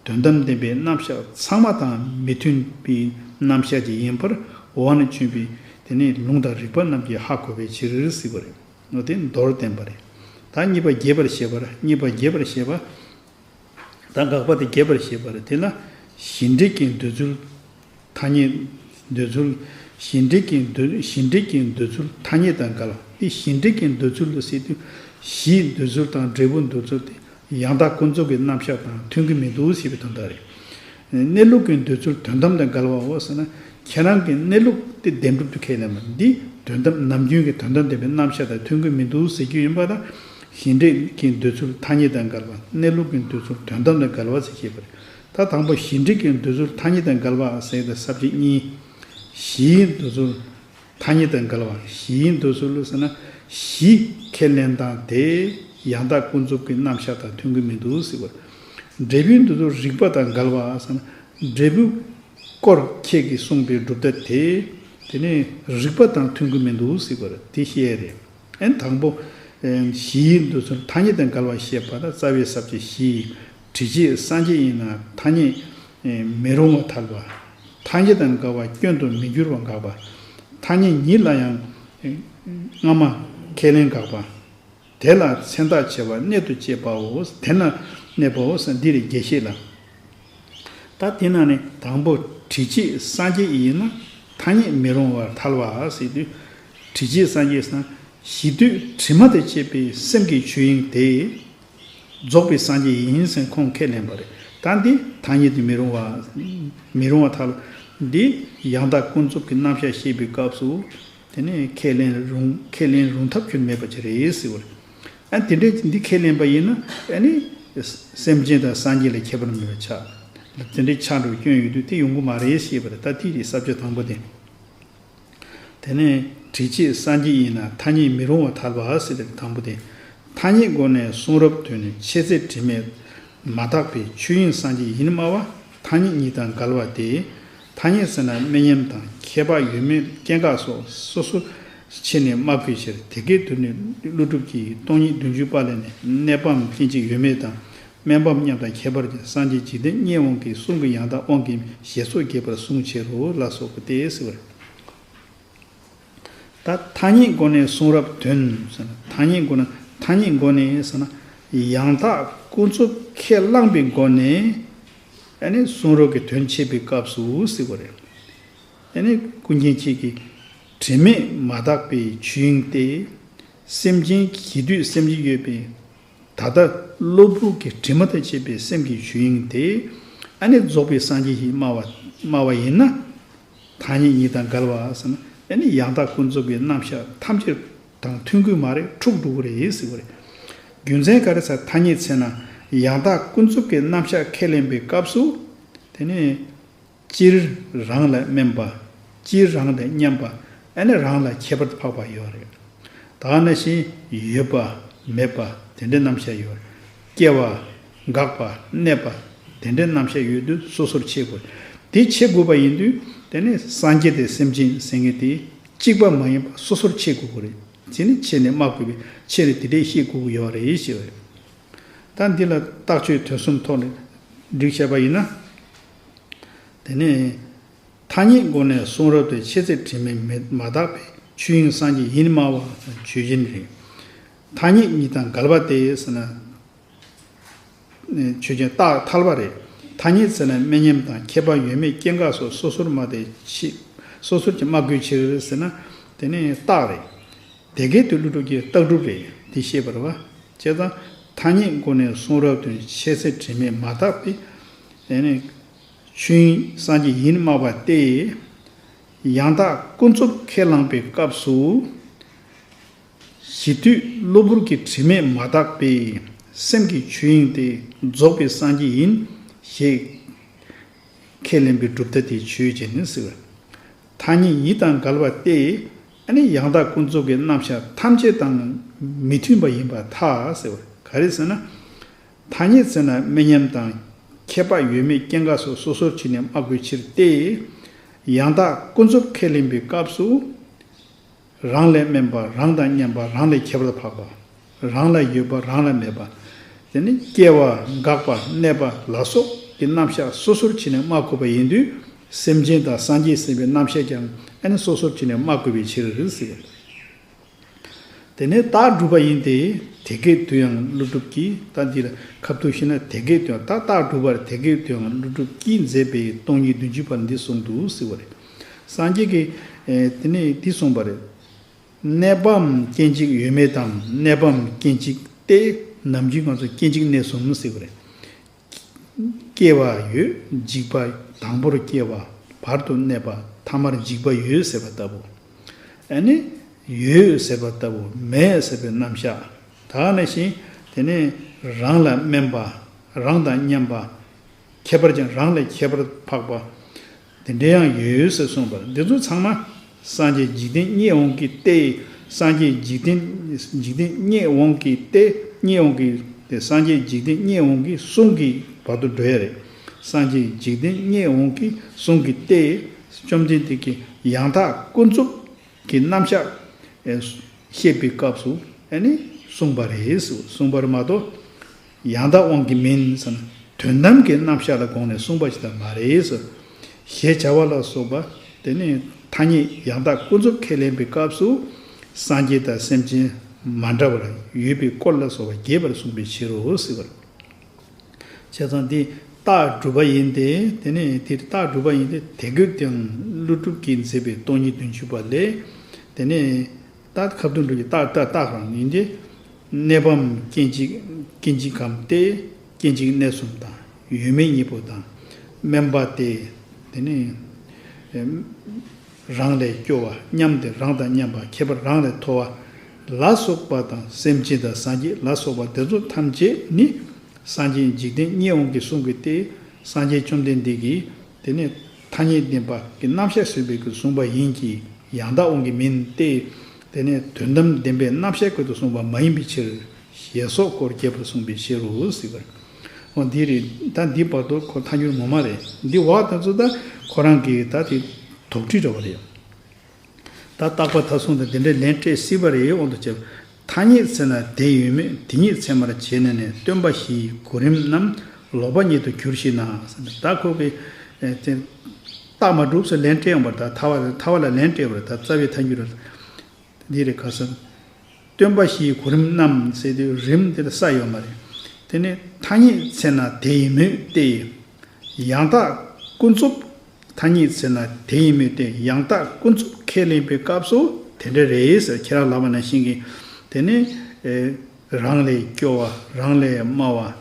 དོན་དམ་བདེན་པའི་རྣམ་གཞག་ཚང་མ་དང་མི་མཐུན་པའི་རྣམ་གཞག་ཅིག་ཡིན་པར་འོག་ནས་བྱུང་བའི་དེ་ནི་ལུང་དང་རིགས་པ་རྣམས་ཀྱིས་ཧ་གོ་བའི་ཕྱིར་ཟེར་བ་རེད། འོ་དེ་མདོར་བསྟན་པ་རེད། ད་གཉིས་པ་རྒྱས་པར་བཤད་པར། གཉིས་པ་རྒྱས་པར་བཤད་པ། ད་དགག་པ་དེ་རྒྱས་པར་བཤད་པ་རེད། དེ་ལ་གཞི་འབྲས་ཀྱི་འདོད་ཚུལ་ཐ་སྙད། འདོད་ཚུལ། གཞི་འབྲས་ཀྱི་འདོད། གཞི་འབྲས་ཀྱི་འདོད་ཚུལ་ཐ་སྙད་དང་འགལ་བ། དེ་གཞི་འབྲས་ཀྱི་འདོད་ཚུལ་ལ་ཟེར་དུས། གཞིའི་འདོད་ཚུལ་དང་འབྲས་བུའི་འདོད་ཚུལ་དེ་ཡང་དག་ཀུན་རྫོབ་ཀྱི་རྣམ་གཞག་དང་མཐུན་གྱི་མི་འདུག་ཟེར་བའི་དོན་དག་རེད། གནས་ལུགས་ཀྱི་འདོད་ཚུལ་དོན་དམ་དང་འགལ་བའོ་ཟེར་ན། ཁྱེད་རང་གི་གནས་ལུགས་དེ་བདེན་གྲུབ་ཏུ་ཁས་ལེན་པ་འདི་དོན་དམ་ནམ་རྒྱུན་གྱི་དོན་དམ་བདེན་པའི་རྣམ་གཞག་དང་མཐུན་གྱི་མི་འདུག་ཟེར་རྒྱུ་ཡིན་པ་དང་། གཞི་འབྲས་ཀྱི་འདོད་ཚུལ་ཐ་སྙད་དང་འགལ་བ། གནས་ལུགས་ཀྱི་འདོད་ཚུལ་དོན་དམ་དང་འགལ་བ་ཟེར་བཤད་པ་རེད། ད་དང་པོ་གཞི་འབྲས་ཀྱི་འདོད་ཚུལ་ཐ་སྙད་དང་འགལ་བ་ཟེར་ཏེ་ས་བཅད་གཉིས། གཞིའི་འདོད་ཚུལ་ཐ་སྙད་དང་འགལ་བ། གཞིའི་འདོད་ཚུལ་ཟེར་ན་གཞི་ཁས་ལེན་སྟངས་དེ། ཡང་དག་ཀུན་རྫོབ་ཀྱི་རྣམ་གཞག་དང་མཐུན་གྱི་མི་འདུག་ཟེར་བ། འབྲས་བུའི་འདི་ཚོ་རིགས་པ་དང་འགལ་བ་ཟེར་ན། འབྲས་བུ་སྐོར་ཁྱེད་ཀྱིས་གསུངས་པའི་གྲུབ་མཐའ་དེ། དེ་ནི་རིགས་པ་དང་མཐུན་གྱི་མི་འདུག་ཟེར་བ་དེ་བཤད་རེད། ཨན་དང་པོ། ཨན་བཞིའི་འདི་ཚོ་ཐ་སྙད་དང་འགལ་བ་བཤད་པ་དང་རྩ་བའི་ས་བཅད་བཞི། དྲི་བཅས་སངས་རྒྱས་ཡིན་ན་ཐ་སྙད་མི་རུང་བ་ཐལ་བ། ཐ་སྙད་དང་འགལ་བ་སྐྱོན་དུ་མི་འགྱུར་བ་དགག་པ། ཐ་སྙད་ཉིད་ལ་ཡང་སྔ་མ་ཁས་ལེན་དགག་པ། དེ་ལ་མཚན་བཏགས་བྱས་པ་གནད་དུ་བཅད་པའོ། དེ་ན་གནས་པའོ་ཟེར་འདི་རེད་རྒྱས་བཤད་ལ། ད་དེ་ན་ནི་དང་པོ་དྲི་བཅས་སངས་རྒྱས་ཡིན་ན་ཐ་སྙད་མི་རུང་བར་ཐལ་བ་ཟེར་དུས། དྲི་བཅས་སངས་རྒྱས་ཟེར་ན་གཞི་དུས་དྲི་མ་དང་བཅས་པའི་སེམས་ཀྱི་ཆོས་དབྱིངས་དེ། རྫོགས་པའི་སངས་རྒྱས་ཡིན་ཟེར་ཁོང་ཁས་ལེན་པ་རེད། ད་འདི་ཐ་སྙད་དུ་མི་རུང་བ། མི་རུང་བ་ཐལ། འདི་ཡང་དག་ཀུན་རྫོབ་ཀྱི་རྣམ་གཞག་བཤད་པའི་སྐབས་སུ། དེ་ནས་ཁས་ལེན་རུང་ཁས་ལེན་རུང་ཐབས་ཁྱོན་མེད་པ་ཅིག་རེད་ཟེར་བ་རེད། ཨ་དེ་འདྲས་འདི་ཁས་ལེན་པ་ཡིན་ན་ཨ་ནི་སེམས་ཅན་དང་སངས་རྒྱས་ལ་ཁྱད་པར་མེད་པ་ཆགས། དེ་འདྲས་ཆགས་འགྲོ་སྐྱོན་ཡོད་དུས་དེ་ཡོང་གི་མ་རེད་ཞེས་པ་རེད། ད་དེ་རེད་ས་བཅད་དང་པོ་དེ། དེ་ནས་དྲི་བཅས་སངས་རྒྱས་ཡིན་ན་ཐ་སྙད་མི་རུང་བ་ཐལ་བ་ཟེར་བའི་དང་པོ་དེ། ཐ་སྙད་སྒོ་ནས་གསུང་རབ་དོན་ནི་ཆེས་ཚད་དྲི་མས་མ་དག་པའི་ཆོས་དབྱིངས་སངས་རྒྱས་ཡིན་སྨྲ་བ་ཐ་སྙད་ཉིད་དང་འགལ་བ་སྟེ། ཐ་སྙད་ཟེར་ན་དམན་ཉམས་དང་ཁྱད་པར་ཡོད་མེད་སྐྱེ་འགག་སོགས་སོ་སོར་ཕྱེ་ནས་སྨྲ་དགོས་ཕྱིར། དེ་སྐད་དུ་ནི་ཀླུ་སྒྲུབ་ཀྱིས་སྟོང་ཉིད་བདུན་ཅུ་པ་ལས་ནི་གནས་པའམ་སྐྱེ་འཇིག་ཡོད་མེད་དང་། དམན་པའམ་མཉམ་དང་ཁྱད་པར་ཅན་སངས་རྒྱས་འཇིག་རྟེན་རྙེད་དབང་གི་གསུང་གི་ཡང་དག་དབང་གིས་ཞེས་སོགས་རྒྱས་པར་གསུངས་ཕྱིར་རོ་ལ་སོགས་པ་སྟེ་ཟེར་བ་རེད། ད་ཐ་སྙད་སྒོ་ནས་གསུང་རབ་དོན་ཟེར་ན་ཐ་སྙད་སྒོ་ནས་ཐ་སྙད་སྒོ་ནས་ཟེར་ན་ཡང་དག་ཀུན་རྫོབ་ཁས་བླངས་པའི་སྒོ་ནས་ཨ་ནི་གསུང་རབ་ཀྱི་དོན་འཆད་པའི་སྐབས་སུ་ཟེར་བ་རེད། ཨ་ནི་ཀུན་མཁྱེན་ཁྱེད་ཀྱིས་དྲི་མས་མ་དག་པའི་ཆོས་དབྱིངས་ཏེ། སེམས་ཅན་གྱི་དུས་སེམས་ཅན་ཡོད་པའི་ད་ལྟ་གློ་བུར་གྱི་དྲི་མ་དང་བཅས་པའི་སེམས་ཀྱི་ཆོས་དབྱིངས་དེ་ཨ་ནི་རྫོགས་པའི་སངས་རྒྱས་ཞེས་སྨྲ་བ་སྨྲ་བ་ཡིན་ན། ཐ་སྙད་ཉིད་དང་འགལ་བ་ཟེར་ན་ཨ་ནི་ཡང་དག་ཀུན་རྫོབ་ཀྱི་རྣམ་གཞག་ཐམས་ཅད་དང་མཐུན་དགོས་མ་རེད། འཁྲུག་འགྲོ་གི་རེད་ཟེར་བ་རེད། རྒྱུ་མཚན་ག་རེ་ཟེར་ཐ་སྙད་ཟེར་ན་ཡང་དག་ཀུན་རྫོབ་ཀྱི་རྣམ་གཞག་ཁས་ལེན་པའི་སྐབས་སུ། དེ་ནི། སྤྱིར་རང་ལ་དམན་པ། སྤྱིར་རང་ལ་མཉམ་པ། ཨ་ནི་རང་ལ་ཁྱད་པར་དུ་འཕགས་པ་ཡོད་རེད། ད་ག་ནང་བཞིན་ཡོད་པ། མེད་པ། དེ་འདྲའི་རྣམ་གཞག་ཡོད་རེད། སྐྱེ་བ། འགག་པ། གནས་པ། དེ་འདྲའི་རྣམ་གཞག་ཡོད་དུས་སོ་སོར་ཕྱེ་དགོས། དེ་ཕྱེ་དགོས་པ་ཡིན་དུས་དེ་ནི་སངས་རྒྱས་དེ་སེམས་ཅན་ཟེར་མཁན་དེ་གཅིག་པ་མ་ཡིན་པ་སོ་སོར་ཕྱེ་དགོས་ཀྱི་རེད། དེ་ནི་ཕྱེ་ནས་སྨྲ་དགོས་པའི་ཕྱེ་ནས་དེ་འདྲའི་བཤད་དགོས་ཀྱི་ཡོད་རེད་ཞེས་པ་རེད། ད་འདི་ལ་རྟགས་ཆོས་དོན་གསུམ་ཐོག་ནས་འགྲིག་བྱས་པ་ཡིན་ན། དེ་ནས་ཐ་སྙད་སྒོ་ནས་གསུང་རབ་དེ་ཆེས་ཚད་དྲི་མས་མི་མ་དག་པའི་ཆོས་དབྱིངས་སངས་རྒྱས་ཡིན་སྨྲ་བ་ཆོས་ཅན་རེད། ཐ་སྙད་ཉིད་དང་འགལ་བ་སྟེ་ཟེར་ན། ཆོས་ཅན་རྟགས་ཐལ་བ་རེད། ཐ་སྙད་ཟེར་ན་དམན་ཉམས་དང་ཁྱད་པར་ཡོད་མེད་སྐྱེ་འགག་སོགས་སོ་སོར་སྨྲ་སྟེ་ཕྱི། སོ་སོར་གྱི་སྨྲ་དགོས་ཕྱིར་ཟེར་ན་དེ་ནི་རྟགས་རེད། དེ་སྐད་དུ་ཀླུ་སྒྲུབ་ཀྱི་རྟགས་སྒྲུབ་རེད་འདི་ཤེས་པར་བ། བྱས་ཙང་ཐ་སྙད་སྒོ་ནས་གསུང་རབ་དོན་ཆེས་ཚད་དྲི་མས་མ་དག་པའི། དེ་ནི་ཆོས་དབྱིངས་སངས་རྒྱས་ཡིན་སྨྲ་བ་སྟེ། ཡང་དག་ཀུན་རྫོབ་ཁས་བླངས་པའི་སྐབས་སུ། གཞི་དུས་གློ་བུར་གྱི་དྲི་མས་མ་དག་པའི་སེམས་ཀྱི་ཆོས་དབྱིངས་དེ་རྫོགས་པའི་སངས་རྒྱས་ཡིན་ཞེས། ཁས་ལེན་པའི་གྲུབ་མཐའ་དེ་ཆོས་ཅན་ནི་ཟེར། ཐ་སྙད་ཡིད་དང་འགལ་བ་སྟེ། ཨ་ནི་ཡང་དག་ཀུན་རྫོབ་ཀྱི་རྣམ་གཞག་ཐམས་ཅད་དང་མི་མཐུན་པ་ཡིན་པར་ཐལ་ཟེར་བ་ག་རེ་ཟེར་ན། ཐ་སྙད་ཟེར་ན་དམན་ཉམས་དང་ཁྱད་པར་ཡོད་མེད་སྐྱེ་འགག་སོགས་སོ་སོར་ཕྱེ་ནས་སྨྲ་དགོས་ཕྱིར་ཏེ། ཡང་དག་ཀུན་རྫོབ་ཁས་ལེན་པའི་སྐབས་སུ། རང་ལས་དམན་པ་རང་དང་མཉམ་པ་རང་ལས་ཁྱད་པར་དུ་འཕགས་པ། རང་ལ་ཡོད་པ་རང་ལ་མེད་པ། དེ་ནི་སྐྱེ་བ་འགག་པ་གནས་པ་ལ་སོགས་ཀྱི་རྣམ་གཞག་སོ་སོར་ཕྱེ་ནས་སྨྲ་དགོས་པ་ཡིན་དུས་སེམས་ཅན་དང་སངས་རྒྱས་ཟེར་བའི་རྣམ་གཞག་ཀྱང་ཨ་ནི་སོ་སོར་ཕྱེ་ནས་སྨྲ་དགོས་པའི་ཕྱིར་ཟེར། དེ་ནས་རྟགས་སྒྲུབ་པ་ཡིན་ཏེ། དེ་སྐད་དུ་ཡང་ཀླུ་སྒྲུབ་ཀྱིས་ད་འདི་ལ་ཁ་ཐུག་ཤེས་ན་དེ་སྐད་དུ་ཡང་ད་རྟགས་སྒྲུབ་པར་དེ་སྐད་དུ་ཡང་ཀླུ་སྒྲུབ་ཀྱིས་མཛད་པའི་སྟོང་ཉིད་བདུན་ཅུ་པ་འདི་གསུངས་འདུག་ཟེར་བ་རེད། སངས་རྒྱས་ཀྱིས་དེ་ནས་འདི་གསུངས་པ་རེད། གནས་པའམ་སྐྱེ་འཇིག་ཡོད་མེད་དམ། གནས་པའམ་སྐྱེ་འཇིག་སྟེ། ནམ་རྒྱུན་ང་ཚོ་སྐྱེ་འཇིག་གནས་གསུམ་ཟེར་བ་རེད། སྐྱེ་བ་ཡོད། འཇིག་པ། དང་པོར་སྐྱེ་བ། བར་དུ་གནས་པ། ཐ་མར་འཇིག་པ་ཡོད་ཟེར་བ་ལྟ་བུ། ཨ་ནི་ཡོད་ཟེར་བ་ལྟ་བུ་མེད་ཟེར་བའི་རྣམ་གཞག་ད་ག་ནང་བཞིན་དེ་ནས་རང་ལ་དམན་པ། རང་དང་མཉམ་པ། ཁྱད་པར་ཅན་རང་ལས་ཁྱད་པར་འཕགས་པ། དེ་འདྲ་ཡང་ཡོད་ཟེར་གསུངས་པ་འདི་ཚོ་ཚང་མ་སངས་རྒྱས་འཇིག་རྟེན་རྙེད་དབང་གིས་ཏེ། སངས་རྒྱས་འཇིག་རྟེན་འཇིག་རྟེན་རྙེད་དབང་གིས་ཏེ། རྙེད་འོང་གི་དེ་སངས་རྒྱས་འཇིག་རྟེན་རྙེད་འོང་གི་གསུང་གི་བར་དུ་འགྲོ་ཡ་རེད། སངས་རྒྱས་འཇིག་རྟེན་རྙེད་འོང་གི་གསུང་གི་སྟེ། བཅོམ་ལྡན་འདས་ཀྱིས་ཡང་དག་ཀུན་རྫོབ་ཀྱི་རྣམ་གཞག་ཨེ་བཤད་པའི་སྐབས་སུ་ཨ་ནི་གསུངས་པ་རེད་ཟེར། གསུངས་པ་རེད་མ་གཏོགས་ཡང་དག་དབང་གིས་མིན་ཟེར་ན། དོན་དམ་གྱི་རྣམ་གཞག་ལ་དགོངས་ནས་གསུངས་པ་ཞིག་ལ་མ་རེད་ཟེར། ཞེས་བྱ་བ་ལ་སོགས་པ་དེ་ནི་ཐ་སྙད་ཡང་དག་ཀུན་རྫོབ་ཁས་ལེན་པའི་སྐབས་སུ་སངས་རྒྱས་དང་སེམས་ཅན་མ་འདྲ་བར་ཡོད་པའི་སྐོར་ལ་སོགས་པ་རྒྱས་པར་གསུངས་པའི་ཕྱིར་རོ་ཟེར་བར། བྱས་ཙང་འདི་རྟགས་སྒྲུབ་པ་ཡིན་ཏེ། དེ་ནས་དེ་རྟགས་སྒྲུབ་པ་ཡིན་ཏེ། དེ་ཀོས་ཀྱང་ཀླུ་སྒྲུབ་ཀྱིས་མཛད་པའི་སྟོང་ཉིད་བདུན་ཅུ་པ་ལས། དེ་ནས་རྟགས་ཁ་ཏོན་སྒྲུབ་ཀྱི་རྟགས་རྟགས་རྟགས་རང་ཡིན་ཏེ། གནས་བབ་སྐྱེ་འཇིག་སྐྱེ་འཇིག་གམ་སྟེ། སྐྱེ་འཇིག་གནས་གསུམ་དང་ཡོད་མེད་གཉིས་པོ་དང་། དམན་པ་སྟེ། དེ་ནས་རང་ལས་སྐྱོ་བ། མཉམ་སྟེ་རང་དང་མཉམ་པ། ཁྱད་པར་རང་ལས་མཐོ་བ་ལ་སོགས་པ་དང་། སེམས་ཅན་དང་སངས་རྒྱས་ལ་སོགས་པ་དེ་ཚོ་ཐམས་ཅད་ནི་སངས་རྒྱས་འཇིག་རྟེན་རྙེད་འོང་གི་གསུང་གི་སྟེ། སངས་རྒྱས་བཅོམ་ལྡན་འདས་ཀྱིས་དེ་ནས་ཐ་སྙད་བདེན་པ་གི་རྣམ་གཞག་བཟོས་པའི་གི་གསུངས་པ་ཡིན་གྱི། ཡང་དག་དབང་གིས་མིན་ཏེ། དེ་ནས་དོན་དམ་བདེན་པའི་རྣམ་གཞག་ཀུན་ཏུ་གསུངས་པ་མ་ཡིན་པའི་ཕྱིར། ཞེས་སོགས་སྐོར་རྒྱས་པར་གསུངས་པའི་ཕྱིར་རོ་ཟེར་བར། འོ་འདི་རེད། ད་འདི་བར་དུ་ཁོ་ཐལ་འགྱུར་ངོ་མ་རེད། འདི་བ་དེ་ཚོ་ད་ཁོ་རང་གི་ད་དེ་དོགས་འདྲི་འདྲ་བ་རེད། ད་རྟག་པ་མཐའ་སོང་དང་དེ་འདྲའི་ལན་སྤྲད་སྲིད་པ་རེད། དབང་དུ་བྱས་པ། ཐ་སྙད་ཚེ་ན་དེ་ཡོད་མོད། དེ་ཉིད་ཚད་མར་བྱེད་ན་ནི། སྟོན་པ་བཞིའི་གོ་རིམ་རྣམས་ལོག་པ་ཉིད་དུ་འགྱུར་ཞེ་ན། ད་ཁོ་གི་ཨེ་དེ་རྟགས་མ་གྲུབ་ཟེར་ལན་སྤྲད་ཡོང་བར། ད་ཐལ་བ་ཐལ་བ་ལ་ལན་སྤྲད་པར། ད་རྩ་བའི་ཐལ་འགྱུར་ར། འདི་རེད་ག་ཟེར། སྟོན་པ་བཞིའི་གོ་རིམ་རྣམས་ཟེར་དུས་རིམ་དེ་ལ་ས་ཡོད་མ་རེད། དེ་ནི་ཐ་སྙད་ཚེ་ན་དེ་ཡིན་མོད་དེ། ཡང་དག་ཀུན་རྫོབ། ཐ་སྙད་ཚེ་ན་དེ་ཡིན་མོད་དེ། ཡང་དག་ཀུན་རྫོབ་ཁས་ལེན་པའི་སྐབས་སུ་དེ་འདྲ་རེད་ཟེར། ཁྱེད་རང་ལབ་པ་ནང་བཞིན་གྱི། དེ་ནི་ཨེ་རང་ལས་སྐྱོ་བ། རང་ལས་དམའ་བ།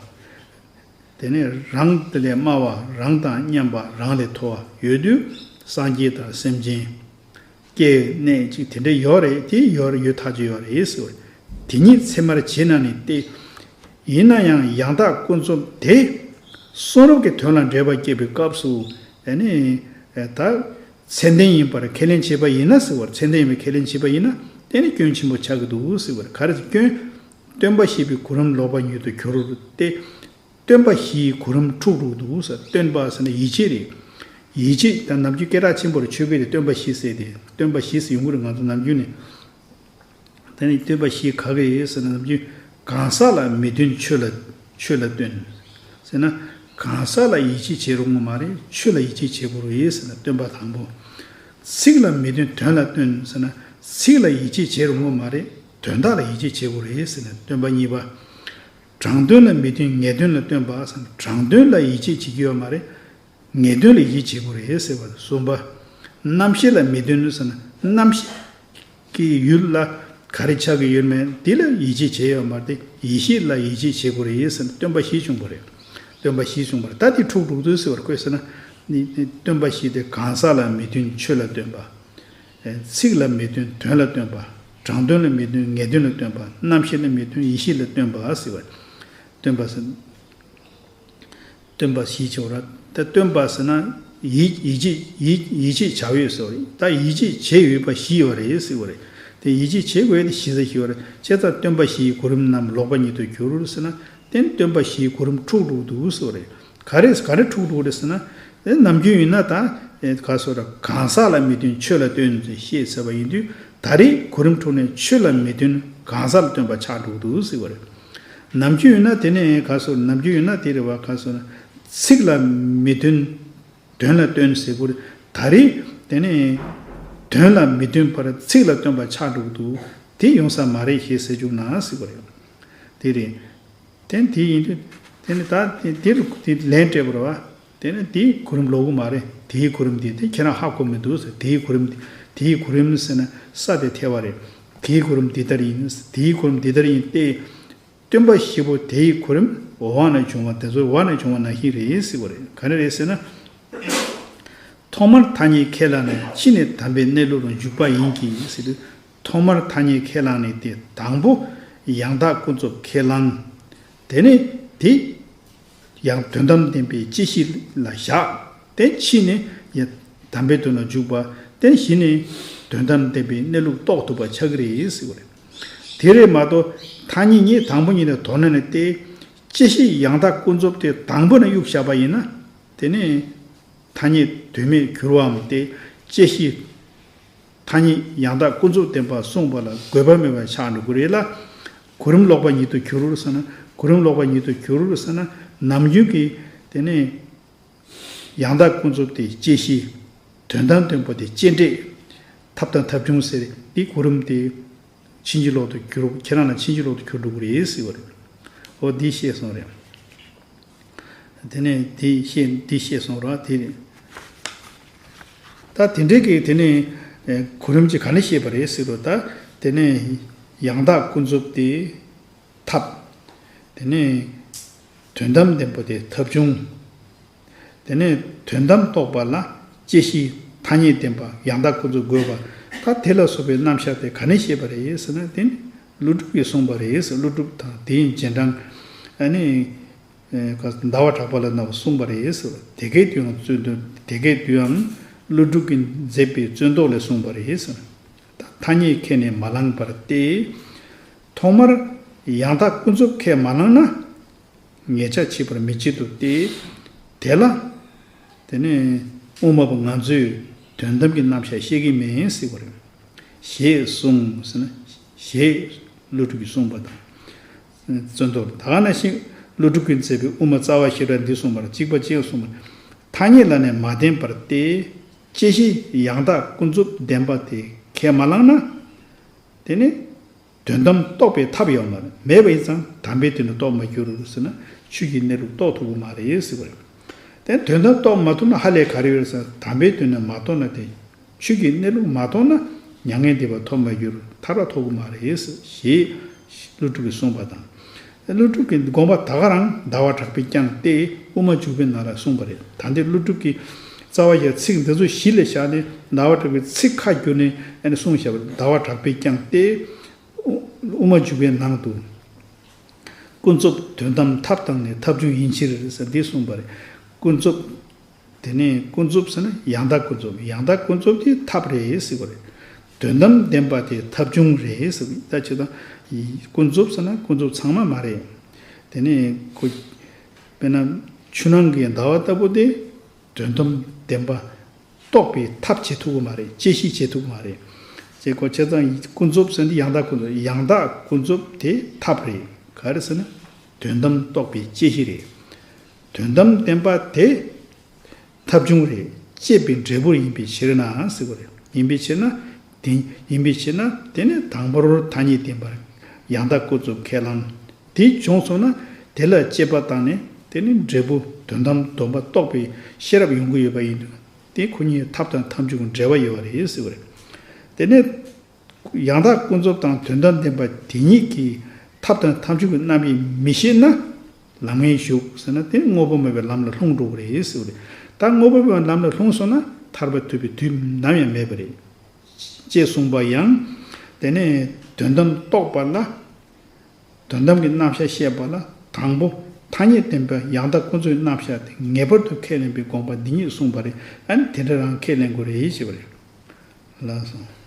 དེ་ནས་རང་དེ་ལས་དམའ་བ། རང་དང་མཉམ་པ། རང་ལས་མཐོ་བ་ཡོད་དུས། སངས་རྒྱས་དང་སེམས་ཅན། སྐྱེ་གནས་ཅིག་དེ་འདྲ་ཡོད་རེད། དེ་ཡོད་ཡོད་ཐག་ཆོད་ཡོད་རེད་ཟེར་བ། དེ་ཉིད་ཚད་མར་བྱེད་ན་ནི་སྟེ། ཡིན་ན་ཡང་ཡང་དག་ཀུན་རྫོབ་དེ་གསུང་རབ་ཀྱི་དོན་ལ་འགྲེལ་པ་བསྐྱེད་པའི་སྐབས་སུ། ཨ་ནི་ད་ཚད་ལྡན་ཡིན་པར་ཁས་ལེན་བྱེད་པ་ཡིན་ན་ཟེར་བ། ཚད་ལྡན་ཡིན་པར་ཁས་ལེན་བྱེད་པ་ཡིན་ན། དེ་ནི་སྐྱོན་ཆེན་པོ་ཆགས་ཀྱི་འདུག་ཟེར་བ། ག་རེ་ཟེར། སྐྱོན། སྟོན་པ་བཞི་པའི་གོ་རིམ་ལོག་པ་ཉིད་དུ་འགྱུར་ཏེ། སྟོན་པ་བཞིའི་གོ་རིམ་འཁྲུགས་འགྲོ་འདུག་ཟེར། སྟོན་པ་ཟེར་ན་ཡིད་ཆེས་རེད། ཡིད་ཆེས་དང་། ནམ་རྒྱུན་སྐད་གྲགས་ཆེན་པོ་རེད། ཆོས་སྐད་དེ་སྟོན་པ་བཞི་ཟེར་ཏེ། སྟོན་པ་བཞི་ཟེར་ཡོང་གི་རེད་ང་ཚོ་ནམ་རྒྱུན་ནས། དེ་ནི་སྟོན་པ་བཞི་ག་གི་ཡིན་ཟེར་ན། ནམ་རྒྱུན་གང་ཟག་ལ་མི་སྟོན་ཆོས་ལ། ཆོས་ལ་སྟོན་ཟེར་ན། གང་ཟག་ལ་ཡིད་ཆེས་བྱེད་རུང་བ་མ་རེད། ཆོས་ལ་ཡིད་ཆེས་བྱེད་དགོས་རེད་ཟེར་ན། སྟོན་པ་དང་པོ། ཚིག་ལ་མི་སྟོན་དོན་ལ་སྟོན་ཟེར་ན། ཚིག་ལ་ཡིད་ཆེས་བྱེད་རུང་བ་མ་རེད། དོན་དག་ལ་ཡིད་ཆེས་བྱེད་དགོས་རེད་ཟེར་ན། སྟོན་པ་གཉིས་པ། དྲང་དོན་ལ་མི་སྟོན་ངེས་དོན་ལ་སྟོན་པ་ཟེར་ན། དྲང་དོན་ལ་ཡིད་ཆེས་བྱེད་ཀྱི་ཡོད་མ་རེད། ངེས་དོན་ལ་ཡིད་ཆེས་དགོས་རེད་ཟེར་བ། གསུམ་པ། རྣམ་ཤེས་ལ་མི་སྟོན་ཟེར་ན། རྣམ་ཤེས་ཀྱི་ཡུལ་ལ་ག་རེ་ཆགས་ཀྱི་ཡོད་མེད་དེ་ལ་ཡིད་ཆེས་བྱེད་ཡོད་མ་རེད། ཡིད་ཤེས་ལ་ཡིད་ཆེས་བྱེད་དགོས་རེད་ཟེར་ན། སྟོན་པ་བཞི་བྱུང་བ་རེད། སྟོན་པ་བཞི་བྱུང་བ་རེད། ད་དེ་འཁྲུགས་འགྲོ་འདུག་ཟེར་བ་ཁོས་ཟེར་ན། ནི་ནི་སྟོན་པ་བཞི་དེ་གང་ཟག་ལ་མི་སྟོན་ཆོས་ལ་སྟོན་པ། ཚིག་ལ་མི་སྟོན་དོན་ལ་སྟོན་པ། དྲང་དོན་ལ་མི་སྟོན་ངེས་དོན་ལ་སྟོན་པ། རྣམ་ཤེས་ལ་མི་སྟོན་ཡིད་ཤེས་ལ་སྟོན་པ་ཟེར་བ། སྟོན་པ་ཟེར། སྟོན་པ་བཞི་བྱས་པ་རེད། ད་སྟོན་པ་ཟེར་ན་ཡིད་ཡིད་ཆེས་ཡིད་ཡིད་ཆེས་བྱ་ཡོད་ཟེར་བ་རེད། ད་ཡིད་ཆེས་བྱེད་འོས་པ་བཞི་ཡོད་རེད་ཟེར་བ་རེད། དེ་ཡིད་ཆེས་བྱེད་དགོས་དེ་བཞི་ཟེར་བཞི་ཡོད་རེད། བྱས་ཙང་སྟོན་པ་བཞིའི་གོ་རིམ་རྣམས་ལོག་པ་ཉིད་དུ་འགྱུར་ཟེར་ན། དེ་ནི་སྟོན་པ་བཞིའི་གོ་རིམ་འཁྲུགས་འགྲོ་འདུག་ཟེར་བ་རེད། ག་རེ་ག་རེ་འཁྲུགས་འགྲོ་རེད་ཟེར་ན། དེ་ནམ་རྒྱུན་ཡིན་ན་ད་ཨེ་ག་ཟེར་ར། གང་ཟག་ལ་མི་སྟོན་ཆོས་ལ་སྟོན་ཟེར་བཤད་ཟེར་བ་ཡིན་དུས། ད་རེས་གོ་རིམ་འཁྲུགས་ནས་ཆོས་ལ་མི་སྟོན་གང་ཟག་ལ་སྟོན་པ་ཆགས་འགྲོ་འདུག་ཟེར་བ་རེད། ནམ་རྒྱུན་ཡིན་ན་དེ་ནས་ག་ཟེར། ནམ་རྒྱུན་ཡིན་ན་དེ་རེད་བ། ག་ཟེར་ན། ཚིག་ལ་མི་སྟོན་དོན་ལ་སྟོན་ཟེར་དགོས་རེད། ད་རེས་དེ་ནས་དོན་ལ་མི་སྟོན་པར་ཚིག་ལ་སྟོན་པ་ཆགས་འགྲོ་འདུག་དེ་ཡོང་ས་མ་རེད་ཞེས་ཟེར་བཅུག་ན་ཟེར་བ་རེད། དེ་རེད། དེ་དེ་ཡིན་དུས། དེ་ནི་ད་དེ་དེ་རུ་དེ་ལན་སྤྲད་པ་རེད་བ། དེ་ནི་དེའི་གོ་རིམ་ལོག་གི་མ་རེད། དེའི་གོ་རིམ་དེ་དེ་ཁྱེད་རང་ཧ་གོ་མི་འདུག་ཟེར། དེའི་གོ་རིམ་དེ་དེའི་གོ་རིམ་ཟེར་ན་ས་དེ་ཐལ་བ་རེད། དེའི་གོ་རིམ་འདི་ལྟར་ཡིན། དེའི་གོ་རིམ་འདི་ལྟར་ཡིན་ཏེ། སྟོན་པ་བཞི་པོ་དེའི་གོ་རིམ་འོག་ནས་བྱུང་བ་དེ་ཚོ་འོག་ནས་བྱུང་བ་ནང་བཞིན་རེད་ཟེར་བ་རེད། ག་རེ་རེད་ཟེར་ན། ཐོག་མར་ཐ་སྙད་ཁས་བླངས་ནས། ཕྱིས་ནས་དམ་པའི་གནས་ལུགས་ལ་འཇུག་པ་ཡིན་གྱི་ཟེར་དུས། ཐོག་མར་ཐ་སྙད་ཁས་བླངས་ནས་དེ་དང་པོ་ཡང་དག་ཀུན་རྫོབ་ཁས་བླངས། དེ་ནས་དེ་ཡང་དོན་དམ་བདེན་པའི་དཔྱད་གཞི་ལ་བཞག་དེ་ཕྱིས་ནས་ཡང་དམ་པའི་དོན་ལ་འཇུག་པ། དེ་གཞི་ནས་དོན་དམ་བདེན་པའི་གནས་ལུགས་རྟོགས་ཐུབ་པ་ཆགས་ཀྱི་རེད་ཟེར་བ་རེད། དེ་རེད་མ་གཏོགས་ ཐ་སྙད་གཉིས་དང་པོ་ཉིད་ནས་དོར་ན་ནི་སྟེ། བཅད་ཤེས་ཡང་དག་ཀུན་རྫོབ་དེ་དང་པོ་ནས་གཡུག་བཞག་པ་ཡིན་ན། དེ་ནི་ཐ་སྙད་དོན་མེད་འགྱུར་བའམ་སྟེ། བཅད་ཤེས་ཐ་སྙད་ཡང་དག་ཀུན་རྫོབ་བདེན་པ་གསུངས་པ་ལ་དགོས་པ་མེད་པ་ཆགས་འགྲོ་གི་རེད་ལ། གོ་རིམ་ལོག་པ་ཉིད་དུ་གྱུར་ཟེར་ན། གོ་རིམ་ལོག་པ་ཉིད་དུ་གྱུར་ཟེར་ན། ནམ་རྒྱུན་གྱི་དེ་ནི་ཡང་དག་ཀུན་རྫོབ་དེ་བཅད་ཤེས། དོན་དམ་བདེན་པ་དེ་བཅད་འབྲས། ཐབས་དང་ཐབས་བྱུང་ཟེར་དེ་གོ་རིམ་དེ་ཕྱིན་ཅི་ལོག་ཏུ་གྱུར། ཁྱེད་རང་ལ་ཕྱིན་ཅི་ལོག་ཏུ་གྱུར་འགྲོ་གི་རེད་ཟེར་བ་རེད། འོ་འདི་ཤེས་སོང་རེད། དེ་ནས་འདི་ཤེས་འདི་ཤེས་སོང་ར་དེ་རེད། ད་དེ་འདྲའི་གི་དེ་ནས་གོ་རིམ་གྱི་ག་ནས་ཤེས་པ་རེད་ཟེར་རོ། ད་དེ་ནས་ཡང་དག་ཀུན་རྫོབ་དེ་ཐབས། དེ་ནས་དོན་དམ་བདེན་པ་དེ་ཐབས་བྱུང་། དེ་ནས་དོན་དམ་རྟོགས་པ་ལ་བཅད་ཤེས་ཐ་སྙད་བདེན་པ་ཡང་དག་ཀུན་རྫོབ་དགོས་པ། ད་དེ་ལ་སོགས་པའི་རྣམ་གཞག་དེ་ག་ནས་ཤེས་པ་རེད་ཟེར་ན། དེ་ནི་ཀླུ་སྒྲུབ་ཀྱིས་གསུངས་པ་རེད་ཟེར། ཀླུ་སྒྲུབ་དང་དེའི་རྗེས་འབྲང་ཨ་ནི་ཟླ་བ་གྲགས་པ་ལ་ནང་གསུངས་པ་རེད་ཟེར། དེ་གའི་དུས་ཡང་བརྩོན་འདུན་དེ་གའི་དུས་ཡང་ཀླུ་སྒྲུབ་ཀྱིས་མཛད་པའི་བརྩོན་ཏོག་ལས་གསུངས་པ་རེད་ཟེར། ད་ཐ་སྙད་ཁས་ནས་མ་བླངས་པར་ཏེ། ཐོག་མར་ཡང་དག་ཀུན་རྫོབ་ཁས་མ་བླངས་ན། ངེས་ཆགས་ཆེས་པར་མི་བྱེད་དོ་སྟེ། དེ་ལ་དེ་ནས་དབུ་མ་པ་ང་ཚོས་དོན་དམ་གྱི་རྣམ་གཞག་བཤད་ཀྱི་མིན་ཟེར་བ་རེད། ཞེས་གསུངས་ཟེར་ན། ཞེས་ཀླུ་སྒྲུབ་ཀྱིས་གསུངས་པ་དང་། བརྩོན་ཏོག་ད་ག་ནང་བཞིན་ཀླུ་སྒྲུབ་ཀྱིས་མཛད་པའི་དབུ་མ་རྩ་བ་ཤེས་རབ་འདི་གསུངས་པ་ལ་གཅིག་པ་གཅིག་གསུངས་པ། ཐ་སྙད་ལ་ནི་མ་བརྟེན་པར་ཏེ། བཅད་ཤེས་ཡང་དག་ཀུན་རྫོབ་བདེན་པ་དེ་ཁས་མ་བླངས་ན། དེ་ནི་དོན་དམ་རྟོགས་པའི་ཐབས་ཡོད་མ་རེད། མེད་པ་ཡིན་ཙང་དམ་པའི་དོན་ལ་རྟོགས་མ་གྱུར་ཟེར་ན། ཆོས་ཀྱི་གནས་ལུགས་རྟོགས་ཐུབ་ཀྱི་མ་རེད་ཟེར་བ་རེད། དེ་དོན་དམ་རྟོགས་མ་ཐུབ་ན་ཧ་ལས་ག་རེ་ཡོད་ཟེར་ན། དམ་པའི་དོན་ལ་མ་རྟོགས་ན། དེ་ཆོས་ཀྱི་གནས་ལུགས་མ་རྟོགས་ན་མྱ་ངན་འདས་པ་ཐོབ་མ་གྱུར། ཐར་པ་ཐོབ་ཀྱི་མ་རེད་ཟེར་ཞེས་ཀླུ་སྒྲུབ་ཀྱིས་གསུངས་པ་དང་། ཀླུ་སྒྲུབ་ཀྱི་དགོངས་པ་ད་ག་རང་ཟླ་བ་གྲགས་པས་བསྐྱངས་ཏེ་དབུ་མ་འཇུག་པའི་ནང་ལ་གསུངས་པ་རེད། ད་འདི་ཀླུ་སྒྲུབ་ཀྱི་རྩ་བ་ཡི་ཚིག་འདི་ཚོ་གཞི་ལ་བཞག་ནས་ཟླ་བ་གྲགས་པའི་ཚིག་ཁ་བསྒྱུར་ནས་ཨ་ནི་གསུངས་བཞག་པ་རེད། ཟླ་བ་གྲགས་པས་བསྐྱངས་ཏེ། དབུ་མ་འཇུག་པའི་ནང་དུ། ཀུན་རྫོབ་དོན་དམ་ཐབས་དང་ནི་ཐབས་བྱུང་ཡིན་ཕྱིར་ཟེར་འདི་གསུངས་པ་རེད། ཀུན་རྫོབ། དེ་ནས་ཀུན་རྫོབ་ཟེར་ན་ཡང་དག་ཀུན་རྫོབ། ཡང་དག་ཀུན་རྫོབ་དེ་ཐབས་རེད་ཟེར་བ་རེད། དོན་དམ་བདེན་པ་དེ་ཐབས་བྱུང་རེད་ཟེར་བ་རེད། ད་ཅི་ལྟར་ཀུན་རྫོབ་ཟེར་ན་ཀུན་རྫོབ་ཚང་མ་མ་རེད། དེ་ནས་ཁོ། དཔེར་ན་ཆུ་ནང་གི་ཟླ་བ་ལྟ་བུ་དེ། དོན་དམ་བདེན་པ་རྟོགས་པའི་ཐབས་བྱེད་ཐུབ་ཀྱི་མ་རེད། བཅད་ཤེས་བྱེད་ཐུབ་ཀྱི་མ་རེད། བྱས་ཙང་ཀུན་རྫོབ་ཟེར་འདི་ཡང་དག་ཀུན་རྫོབ། ཡང་དག་ཀུན་རྫོབ་དེ་ཐབས་རེད། ག་རེ་ཟེར་ན། དོན་དམ་རྟོགས་པའི་བཅད་ཤེས་རེད། དོན་དམ་བདེན་པ་དེ་ཐབས་བྱུང་རེད། བཅད་པའི་འབྲས་བུ་ཡིན་པའི་ཕྱིར་ན་ཟེར་བ་རེད། ཡིན་པའི་ཕྱིར་ན། དེ་ཡིན་པའི་ཕྱིར་ན་དེ་ནི་དང་པོར་ཐ་སྙད་བདེན་པར་ཡང་དག་ཀུན་རྫོབ་ཁས་བླངས། དེ་བྱུང་སོང་ན་དེ་ལ་དཔྱད་པ་བཏང་ནས་དེ་ནི་འབྲས་བུ་དོན་དམ་སྡོམ་པ་རྟོགས་པའི་ཤེས་རབ་ཡོང་གི་ཡོད་པ་ཡིན་དུས། དེ་ཁོ་གཉིས་ཐབས་དང་ཐབས་འབྱུང་གི་འབྲེལ་བ་ཡོད་པ་རེད་ཟེར་བ་རེད། དེ་ནས་ཡང་དག་ཀུན་རྫོབ་དང་དོན་དམ་བདེན་པ་དེ་གཉིས་ཀྱི་ཐབས་དང་ཐབས་འབྱུང་གི་རྣམ་དབྱེ་མི་ཤེས་ན་ལམ་ངན་ཞུགས་ཟེར་ན། དེ་དངོས་པོ་མེད་པའི་ལམ་ལ་ལྷུང་འགྲོ་གི་རེད་ཟེར་བ་རེད། ད་དངོས་པོ་མེད་པའི་ལམ་ལ་ལྷུང་སོང་ན་ཐར་པ་ཐོབ་པའི་དུས་ནམ་ཡང་མེད་པ་རེད། ཅེས་གསུངས་པ་ཡང་། དེ་ནས་དོན་དམ་རྟོགས་པ་ལ། དོན་དམ་གྱི་རྣམ་གཞག་བཤད་པ་ལ་དང་པོ་ཐ་སྙད་བདེན་པའི་ཡང་དག་ཀུན་རྫོབ་ཀྱི་རྣམ་གཞག་དེ་ངེས་པར་དུ་ཁས་ལེན་པའི་དགོངས་པ་འདི་ཉིད་གསུངས་པ་རེད། ཨ་ནི་དེ་འདྲ་རང་ཁས་ལེན་དགོས་རེད་ཞེས་པ་རེད། ལགས་སོ།